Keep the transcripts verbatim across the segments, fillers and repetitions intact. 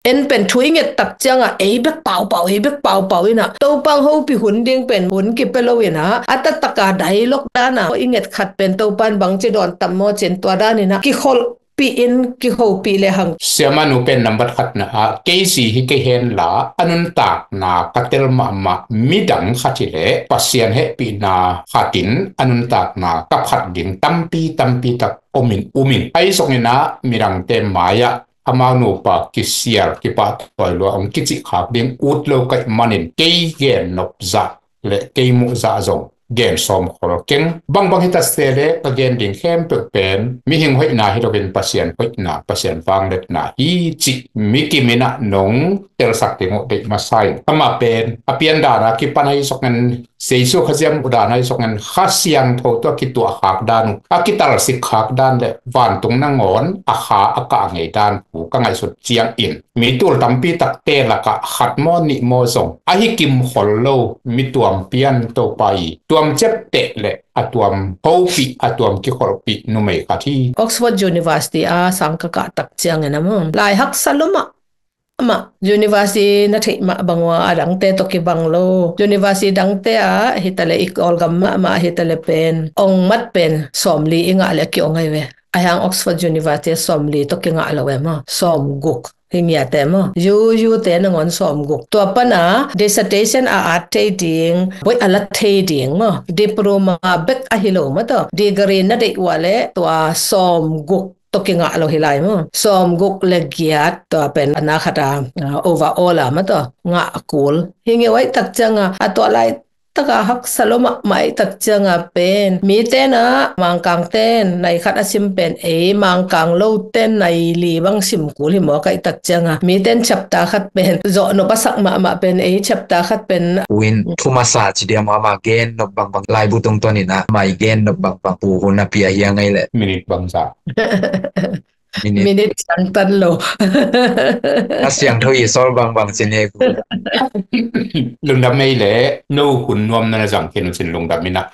En pen thu i nget tak ciangah ei bek paupau, ei bek paupau inah Topa hong hopih hun ding pen hun kipia lo inah a taktak a dialogue danah i nget khat pen Topa in bangci dawn tam maw cin tua dan inah kikholhpih in kihopih le hang. Siamah nu pen nambat khatna ah kei zi hi kei henla a nuntakna ka tel mahmah midang khat hi leh Pasian hehpihna khatin a nuntakna ka phat ding tampi tampi tak om in um in. Ahi zongin ah midangte mai-ah amau nupa kisial kipahtawi lua hong kicih khak ding ut lo ka hih manin kei gen nop zah le kei muh zah zong gen sawm khol keng. Bangbang hi ta se le ka gen ding khempeuh pen mihing hoihna hi loin Pasian hoihna, Pasian vangliatna hi cih mi kim inah nong telsak ding uh deih masa in. Amah pen a pian dana kipan ahi zongin, Jesu Khazih a muh dan ahi zongin Kha Siangtho tawh a kituah khak dan uh, a kitalsik khak dan le vantung nangawn a kha a kah ngei dan thu ka ngaihsut ciangin mi tul tampi takte lakah khat maw nih maw zong ahi kim khol lo mi tuam pian Topa i tuam ciapteh le a tuam hopih, a tuam kikholhpih numei khat hi. Oxford University a sang ka kah tak ciangin a maw lai haksa lo mah. Amah university na theih mah bang ua a dangte tawh kibang lo. University dangte ah hi ta le i Kawlgam mahmah hi ta le pen ong mat pen sawmli i ngah le a ki-ong ahi ve. Ahi hang Oxford University sawmli tawh kingah lo e maw, sawmguk hi ngiate maw, U U te nangawn sawmguk. Tua pana dissertation a at thei ding, boih a la thei ding maw, diploma bek ahi lo maw tawh, degree na deih ua le tua sawmguk tawh kingah lo hi lai maw. Sawmguk le giat tua pen a na khat a, ah, overall a maw tawh ngah kul hi ngei uh ahi tak cianga a tua lai taka haksa lo mahmah ahi tak cianga pen mite na Mangkang ten nai khat a sim pen ei Mangkang lo ten nai li bang sim kul hi maw ka hih tak cianga miten chapter khat pen zawh nop a sak mahmah pen ei chapter khat pen. Uin thu masa ci dia maw, amah gen nop bangbang laibu tungtawn inah amah i gen nop bangbang pu hun a pia hi a ngei le minit bangza. Minit. Minit siangtan lo. A siangtho i sawl bangbang ci ne ku. Lungdam ei le no hun nuam na na zang khin uh cin lungdam inah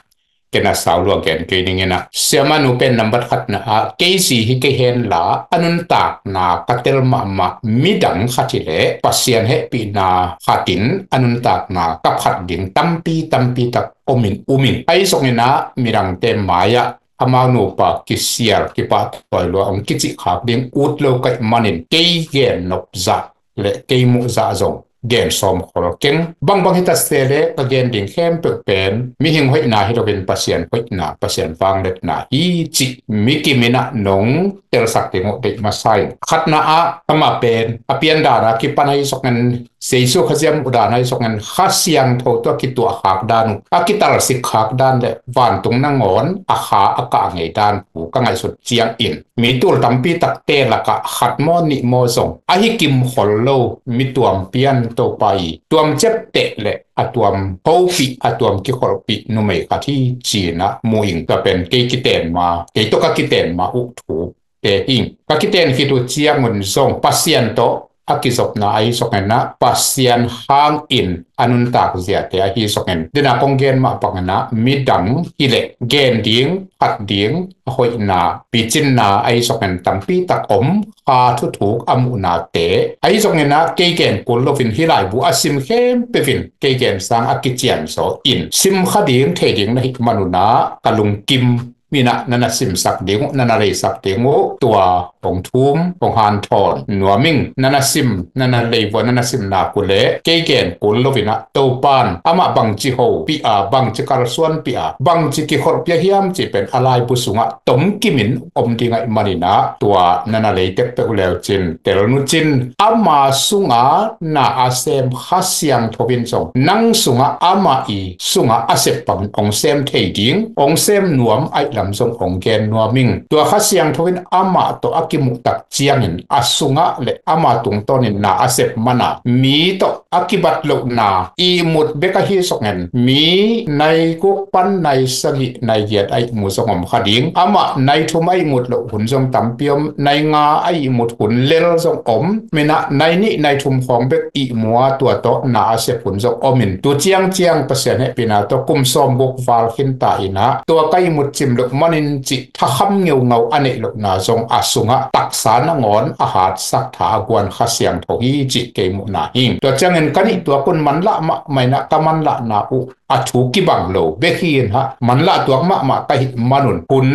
kei na sau lua gen kei ning inah. Siamah nu pen nambat khatna ah kei zi hi kei henla a nuntakna ka tel mahmah midang khat hi leh Pasian hehpihna khatin a nuntakna ka phat ding tampi tampi tak om in um in. Ahi zongin ah midangte mai-ah amau nupa kisial kipahtawi lua hong kicih khak ding ut lo ka hih manin kei gen nop zah le kei muh zah zong gen sawm khol keng. Bangbang hi ta se le ka gen ding khempeuh pen mihing hoihna hi loin Pasian hoihna, Pasian vangliatna hi cih mi kim inah nong telsak ding uh deih masa in. Khatna ah amah pen a pian dana kipan ahi zongin Jesu Khazih a muh dan ahi zongin Kha Siangtho tawh a kituah khak dan uh, a kitalsik khak dan le vantung nangawn a kha a kah ngei dan thu ka ngaihsut ciangin mi tul tampi takte lakah khat maw nih maw zong ahi kim khol lo mi tuam pian Topa i tuam ciapteh le a tuam hopih, a tuam kikholhpih numei khat hi ci-in ah mu ing. Tua pen kei kiten ma, kei tawh ka kiten ma uh thu te hi ing. Ka kiten khit uh ciangun zong Pasian tawh a kizopna ahi zongin ah Pasian hangin a nuntak ziate ahi zongin dena kong gen mah bangin ah midang hi leh gen ding, phat ding, a hoihna, picinna ahi zongin tampi tak om. Kha thuthuk a muhnate ahi zongin ah kei gen kul loin hih laibu a sim khempeuh in kei gen sang a kician zaw in sim kha ding thei ding na hih manun ah ka lungkim inah na na simsak ding uh, na na leisak ding uh, tua hong thum, hong hanthawn nuam ing. Na na sim, na na lei vua, na na simna kul le kei gen kul loin ah Topan amah bangci hopih a, bangci kalsuanpih a, bangci kikholhpih a hiam cih pen a laibu sungah tomkim in om ding ahih manin ah tua na na lei tekpeuh leu cin tel nu cin. Ama sunga na a sem Kha Siangtho in zong nang sungah amah i sungah a sep bangin hong sem thei ding, hong sem nuam ahih lam zong hong gen nuam ing. Tua Kha Siangtho in amah tawh a kimuh tak ciangin a sungah le ama tungtawnin na a sep mana mi tawh a kibat lohna ihmut bek ahi zongin mi nai guk pan nai sagih nai giat a ihmu zong om kha ding. Amah nai thum a ihmut loh hun zong tampi om, nai nga a ihmut hun lel zong om. Minah nai nih nai thum khawng bek ihmu a tua tawh na a sep hun zong om in, tu ciangciang Pasian hehpihna tawh kum sawm guk val khin ta inah tua ka ihmut cim loh manin cih thakham ngeungau a neih lohna zong a sungah taksa nangawn a hatsak tha a guan Kha Siangtho hi cih kei muhna hi. Tua ciangin ka nih tuak un manlah mahmah inah ka manlahna uh a thu kibang lo bek hi in hah, manlah tuak mahmah ka hih manun hun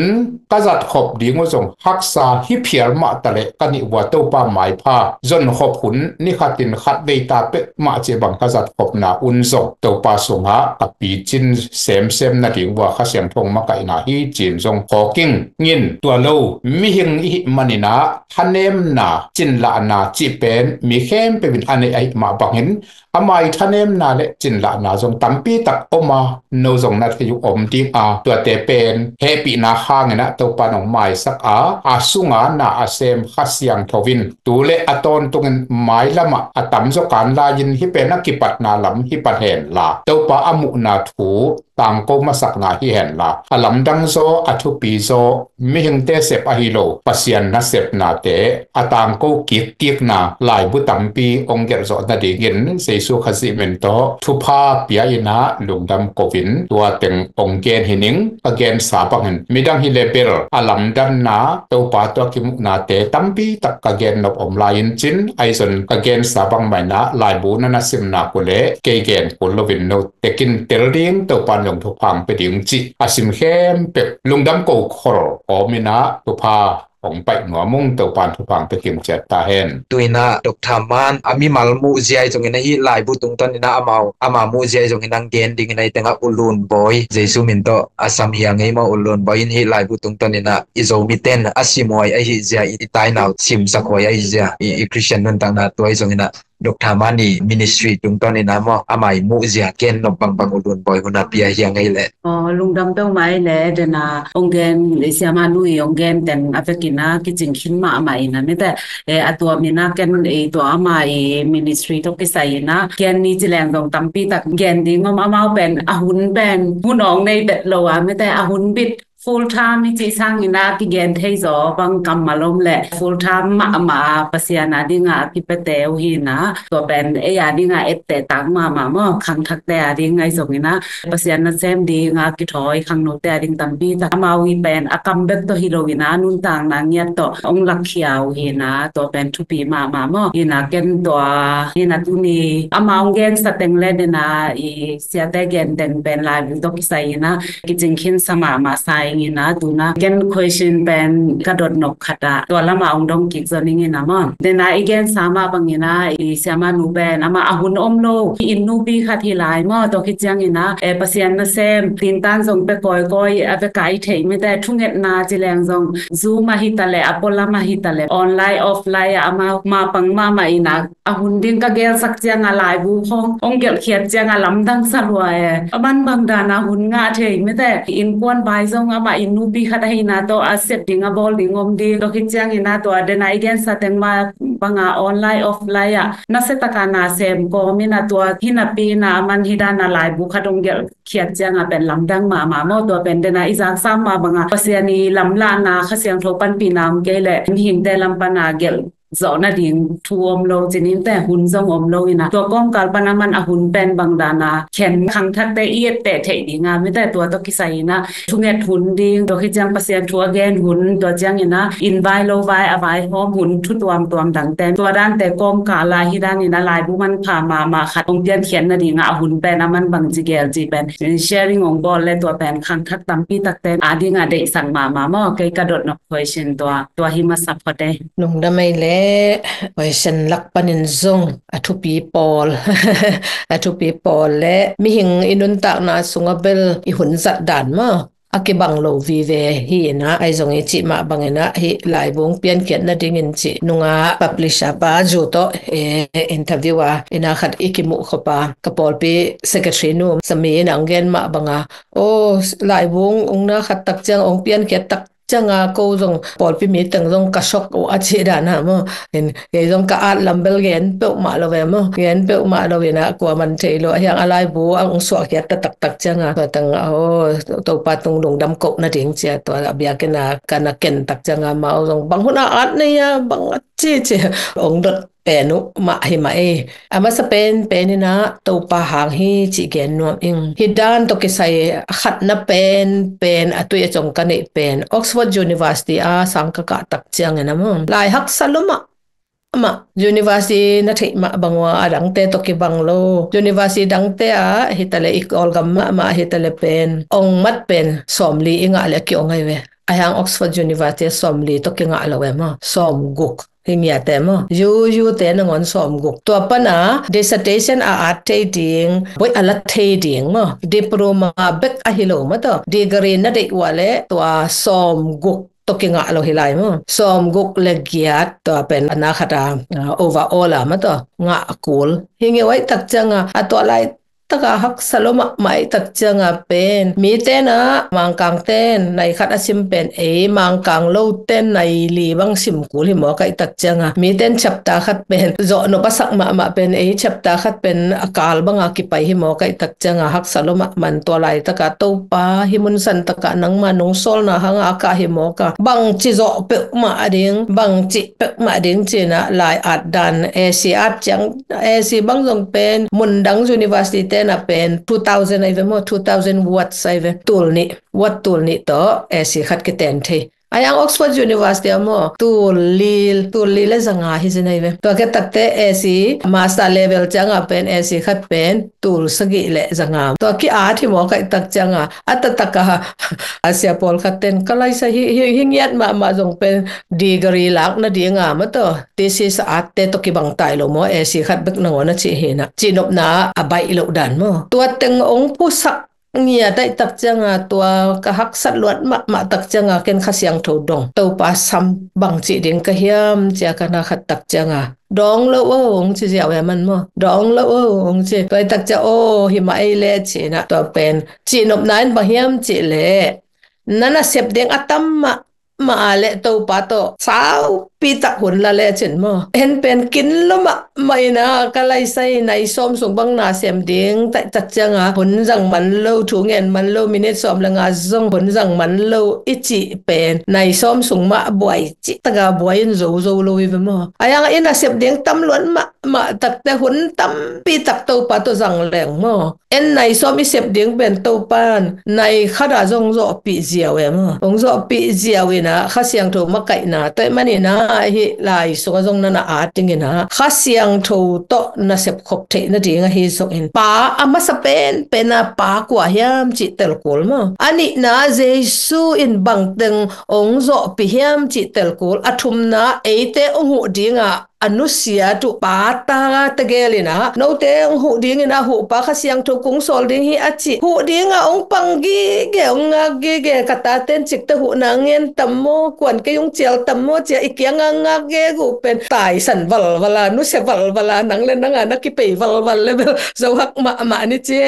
ka zat khop ding uh zong haksa hi phial mah taleh ka nih vua Topa maipha zon khop hun ni khatin khat vei ta pek mah cih bang ka zat khopna un zong Topa sungah ka picin semsem nading vua Kha Siangtho makaihna hi cin zong khawking ngin. Tua lo mihing i hih maninah thanemna cinlahna cih pen mi khempeuh in a neih ahih mah bangin ama i thanemna le cinlahna zong tampi tak om a, no zong na thei uh om ding a, tuate pen hehpihna hanginah Topa nong maisak a, a sunga na a sem Kha Siangtho in tu le a tawntungin mailamah a tamzaw kan lai-in hih pen a kipatna lam hi pan henla Topa a muhna thu tangko masakna hi henla, a lamdang zaw, a thupi zaw, mihingte sep ahi lo Pasian nasepnate a tangko kikkikna laibu tampi hong gelh zawh nadingin Jesu Khazih min tawh thupha pia inah lungdam ko-in tua teng hong gen hi ning. Ka gensa bangin midang hi le bel a lamdanna Topa tawh a kimuhnate tampi tak ka gen nop om lai-in cin, ahi zong ka gensa bang mah inah laibu na na simna uh le kei gen kul loin no tekin tel ding, Topa in zong thupha hong pia ding cih a sim khempeuh lungdam ko khol kawm inah thupha hong paih nuam ung. Topa in thupha hong pia kim ciat ta hen. Tu inah Doctor Man a mimal muh zia ahi zongin ahi laibu tungtawn inah amau ama muh zia ahi zongin hong gen ding inah i tengah U Lun Bawi Jesu min tawh a sam hi a ngei maw, U Lun Bawi in hih laibu tungtawn inah i Zomiten a simawi ahi zia, i tainau simsak huai ahi zia, i, i Christian nuntakna tua ahi zongin ah Doctor Man i ministry tungtawn inah maw, ama i muh zia gen nop bangbang U Lun Bawi hun a pia hi a ngei leh. Aw, lungdam peuhmah ei leh, dena hong gen, i siamanu i hong gen teng a vekin ah kicing khin mahmah inah mite, eh, a tua minah ken i tua ama i ministry tawh kisai inah gen ni ci leng zong tampi tak gen ding om, amau pen a hun pen hun awng nei bet lo a mite, a hun bit full time i cih sangin ah kigen thei zaw bang kammal om leh full time mahmah Pasian a dingah a kipete uh hi inah tua pen ei a dingah etteh tak mahmah maw, khangthakte a ding ahi zongin ah Pasian nasem dingah kithawi khangnote a ding tampi tak amau i pen a kam bek tawh hi lo inah nuntakna ngiat tawh hong lakkhia uh hi inah tua pen thupi mahmah maw. Hi inah ken tua hi inah tuni amau hong gensa teng le dena i siate gen teng pen laibu tawh kisai inah kicing khinsa mahmah sa ing inah tu inah ken question pen ka dot nop khat ah tua lamah hong dong kik zaw ning inah maw. Dena i gensa mah bangin ah i siamanu pen amah a hun om lo, i inn nupi khat hi lai maw, tua khit ciangin ah, eh, Pasian nasem tintan zong pia kawikawi a veka i theih mite thungetna ci leng zong Zoom ahi taleh, a pualam ahi taleh, online offline ah amah mapang mahmah inah a hun ding ka gelsak ciangah laibu khawng hong gelhkhiat ciangah lamdang sa lua e. A man bang dana hun ngah thei mite, innkuan vai zong amah inn nupi khat ahina tawh a sep ding a bawl ding om ding. Tua khit ciangin ah tua dena i gensa teng mah banga online offline ah nasia taka na sem kawm inah tua hi napi inah a man hi dana laibu khat hong gelhkhiat ciangah pen lamdang mahmah maw. Tua pen dena i zaksa mah banga Pasian i lamlahna Kha Siangtho panpihna om kei leh mihingte lam pana gelh zawh nading thu om lo, ci ni mite, hun zong om lo inah tua kawmkal pan a man a hun pen bang dana khen khangthakte i etteh theih dinga mite tua tawh kisai inah thunget hun ding, tua khit ciang Pasian thu a gen hun, tua ciangin ah inn vai lo vai a vaihawm hun, thu tuamtuam dangte, tua dante kawmkal ah hi dan inah laibu manpha mahmah khat hong piankhiat nadingah a hun pen a man bangci gel cih pen sharing hong bawl leh tua pen khangthak tampi takte a dingah deihsak mahmah maw. Kei ka dot nop question tua, tua hi masa phot e. Lungdam ei leh, question lak panin zong a thupi pawl, a thupi pawl leh mihing i nuntakna sungah bel i hun zat dan maw, a kibang lo vive hi inah, ahi zong i cih mah bang inah hih laibu piankhiat nadingin cih nungah publisher pa zu tawh, eh, interview a inah khat i kimuh khop a, ka pawlpi secretary nu Sami in hong gen mah banga, aw, laibu hong na khat tak ciang hong piankhiat tak cianga ko zong pawlpi mi teng zong ka suak uh a cih dan a maw. Kei zong ka at lam bel gen peuhmah lo ve maw, gen peuhmah lo in ah kua man thei lo. Ahi hang a laibu a hong suahkhiat taktak cianga tua teng a, aw, Topa tung lungdam koh nading cia tua a biakinn ah ka na ken tak cianga amau zong bang hun a at nei a bang a ci ci hong dot pen uh mah hi mah ei. A masa pen pen in ah Topa hang hi cih gen nuam ing. Hih dan tawh kisai khatna pen pen a tui a cong ka neih pen Oxford University a sang ka kah tak ciangin a maw, lai haksa lo mah mah, university na theih mah bang ua a dangte tawh kibang lo. University dangte ah hi ta leh i Kawlgam mahmah hi ta leh pen ong mat pen sawmli i ngah leh a ki-ong ahi ve. Ahi hang Oxford University ah sawmli tawh kingah lo e maw, sawmguk hi ngiat e maw. U U te nangawn sawmguk. Tua pan a dissertation a at thei ding, boih a la thei ding maw, diploma bek ahi lo maw, tua degree na deih ua leh tua sawmguk tawh kingah lo hi lai maw. Sawmguk le giat tua pen a na khat a, ah, overall a maw, tua ngah kul hi ngei uh. Ahi tak cianga a tua lai taka haksa lo mahmah ahi tak cianga pen mite na Mangkang ten nai khat a sim pen ei Mangkang lo ten nai li bang sim kul hi mawk ahi tak cianga mite in chapter khat pen zawh nop a sak mahmah pen ei chapter khat pen a kal banga kipai hi mawk ahi tak cianga haksa lo mahmah. Tua laitaka Topa hih mun santaka nangma nong sawlna hanga a kah hi mawk a, bangci zawh peuhmah ding, bangci peuhmah ding ci-in ah lai at dan, essay at ciang, essay bang zong pen mundang university te na pen two thousand ahi ve maw, two thousand words ahi ve, tul nih, word tul nih tawh essay khat kiten thei. Ahi hang Oxford University ah maw, tul li, tul li le zanga hi zin ahi ve. Tua khit takte essay, master level cianga pen essay khat pen tul sagih le zanga. Tua ki-at hi mawk ahi tak cianga a taktak a, a sia pawlkhat ten ka laisa hi, hi, hi ngiat mahmah zong pen degree lak nadinga maw, tua thesis at te tawh kibang tai lo maw, essay khat bek nangawn a cih hi in ah cihnopna a baih loh dan maw. Tua teng ong phusak ngiat ahi tak cianga tua ka haksat luat mahmah tak cianga ken Kha Siangtho dong, Topa sam bang cih ding ka hiam cia ka na khat tak cianga dawng lo o hong ci ziau e man maw, dawng lo o hong ci. Tua ahi tak cia aw hi mah ei le ci-in ah tua pen cihnopna in bang hiam cih leh na nasep ding a tam mah mah a leh Topa tawh saupi tak hun la lecin maw, en pen kin lo mahmah in ah ka laisa hi, nai sawm sung bang na sem ding tak cianga hun zang man lo, thu ngen man lo, minit sawm le nga zong hun zang man lo i cih pen nai sawm sung mah buai cih taka buai in zo zo lo hi ve maw. Ahi hang i nasep ding tam luat mahmah takte hun tampi tak Topa tawh zang leng maw. En nai sawm i sep ding pen Topan nai khat a zong hong zawhpih ziau e maw. Hong zawhpih ziau in ah Kha Siangtho makaihna tua ahih manin ah hih lai sungah zong na na at ding in ah Kha Siangtho tawh na sepkhop theih nading ahi zongin pa a masa penpen a pa kua hiam cih tel kul maw. A nihna Jesu in bangteng hong zawhpih hiam cih tel kul. A thumna eite hong huh dingah a nusiat uh pa ta tegel in ah note hong huh ding in ah huhpa Kha Siangtho kong sawl ding hi a cih huh dingah hong pang gige, hong ngak gige. Ka tate in cikte huhna ngen tam maw, kuan kei hong cial tam maw cia i kiangah ngak gege uh pen taisan valval a, nusia valval a, nang le nang a na kipei valval le bel zo hak mahmah ni ci,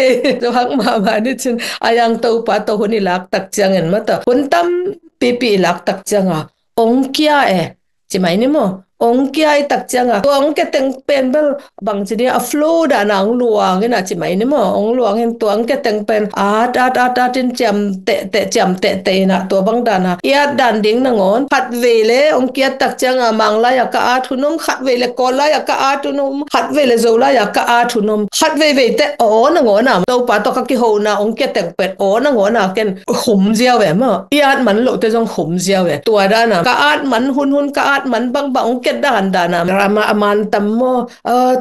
zo hak mahmah ni cin. Ahi hang Topa tawh hun i lak tak ciangin maw, tua hun tampipi i lak tak cianga hong kia e. Ci mai ni maw. Hong kia i tak cianga tua hong kia teng pen bel bangci ding a flow dana hong luang in ah ci mai ni maw. Hong luang in tua hong kia teng pen at at at at in ciam tehteh, ciam tehteh in ah tua bang dana i at dan ding nangawn khat vei le hong kiat tak cianga Manglai a ka at hun om, khat vei le Kawllai a ka at hun om, khat vei le Zolai a ka at hun om, khat vei vei teh aw nangawn a Topa tawh ka kihona hong kia teng pen aw nangawn a ken hum ziau e maw. I at man loh te zong hum ziau e. Tua dana ka at man hunhun, ka at man bangbang hong kiat dandan a, rama a man tam maw.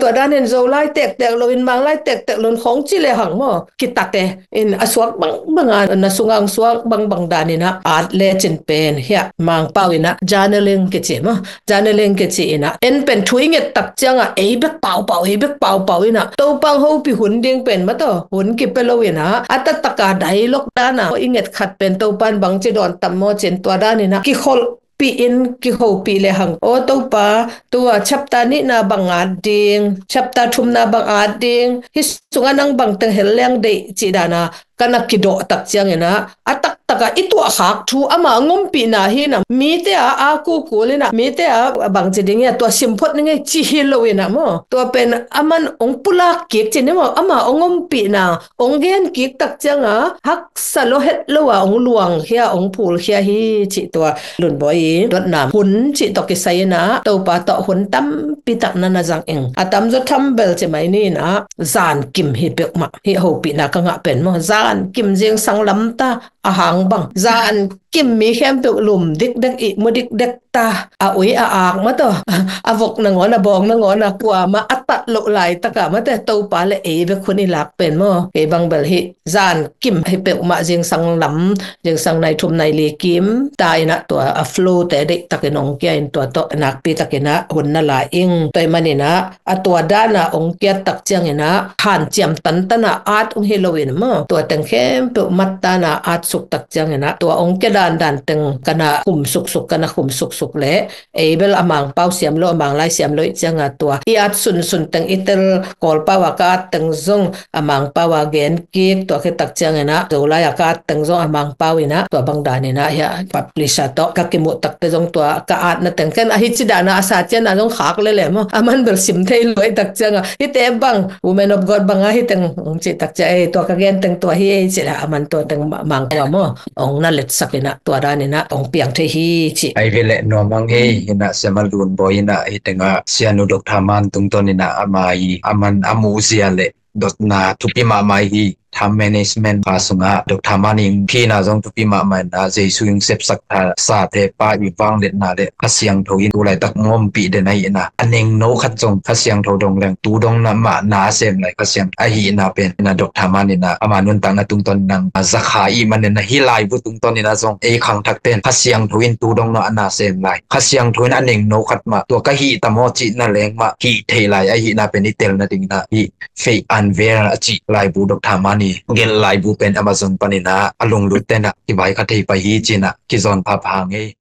Tua danin Zolai tektek loin Manglai tektek loin khawng ci lehang maw, kitat e. In a suak bangbang a, na sunga hong suak bangbang danin ah at lecin pen hiah Mangpau in ah journaling kici maw. Journaling kici in ah en pen thu i nget tak cianga ei bek paupau, ei bek paupau in ah Topa hong hopih hun ding pen maw, tua hun kipia lo in ah a taktaka dialogue dana i nget khat pen Topa in bangci dawn tam maw cin tua danin ah kikholhpih in kihopih lehang aw Topa tua chapter nihna bang at ding, chapter thumna bang at ding, hih sungah nang bangteng hel leng deih cih dana ka na kidawh tak ciangin ah a tak takah i tuahkhak thu ama hong ompihna hi na, mite a a kukul in ah, mite a bangci ding hi a, tua simphot ning ei ci hi lo in ah maw. Tua pen aman hong pulak kik ci ni maw, ama hong ompihna hong gen kik tak cianga haksa lo het lo a hong luangkhia, hong phulkhia hi cih tua Lunbawi i dotna hun cih tawh kisai in ah Topa tawh hun tampi tak na na zang ing. A tamzaw tham bel ci mai ni in ah, zan kim hi peuhmah, hih hopihna ka ngah pen maw, zan kim zingsang lamta a hang bang, zan kim mi khempeuh lum dikdek, ihmu dikdek ta, a ui a ak mataw, a vok nangawn, a bawng nangawn, a kuamah a tat loh laitakah mate Topa le ei bek hun i lak pen maw. Kei bang bel hih zan kim hi peuhmah zingsang lam, zingsang nai thum nai li kim ta in ah tua a flow te deihtakin hong kia in tua tawh nakpi takin ah hun na la ing. Tua ahih manin ah a tua dana hong kiat tak ciangin ah hanciam tantan a at hong hi lo in maw, tua teng khempeuh mat dana at suk tak ciangin ah tua hong kia dandan teng ka na khum suksuk, ka na khum suksuk leh ei bel a Mangpau siam lo, a Manglai siam lo ih cianga tua i at sunsun teng, i tel Kawlpau a ka at teng zong a Mangpau a gen kik, tua khit tak ciangin ah Zolai a ka at teng zong a Mangpau in ah tua bang danin ah hia publisher tawh ka kimuh takte zong tua ka atna teng ken ahi ci dana a sa ciana zong khak lele maw, aman bel sim thei lo ih tak cianga hite bang Women of God banga hi teng hong cih tak cia ei, tua ka gen teng tua hi ei ci le aman tua teng Mangpau a maw hong na letsak in ah tua danin ah hong piang thei hi ci. Ai ve le nuam ang ei, in ah Sia Lunbawi in ah hi tengah Sianu Doctor Man tungtawn in ah ama hi, aman a muhzia le dotna thupi mahmah hi. Time management pa sungah Doctor Man in phina zong thupi mahmah in ah Jesu in sepsak tha sate pa i vangliatna le Kha Siangtho in tu laitak hong ompih den ahi in ah a nengno khat zong Kha Siangtho dong leng tu dong na mah na sem lai Kha Siangtho ahihna pen in ah Doctor Man in ah ama nuntakna tungtawn in ah zakha ih manin ah hih laibu tungtawn in ah zong ei khangthak pen Kha Siangtho in tu dong na a na sem lai, Kha Siangtho in a nengno khat mah tua ka hih ta maw cihna leng mah hih thei lai ahihna pen i telna ding in ah hih Faith Unveiled a cih laibu Doctor Man i gelh laibu pen Amazon panin ah a lunglut ten ah kivai kha thei pai hi ci in ah kizawn phapha ngei.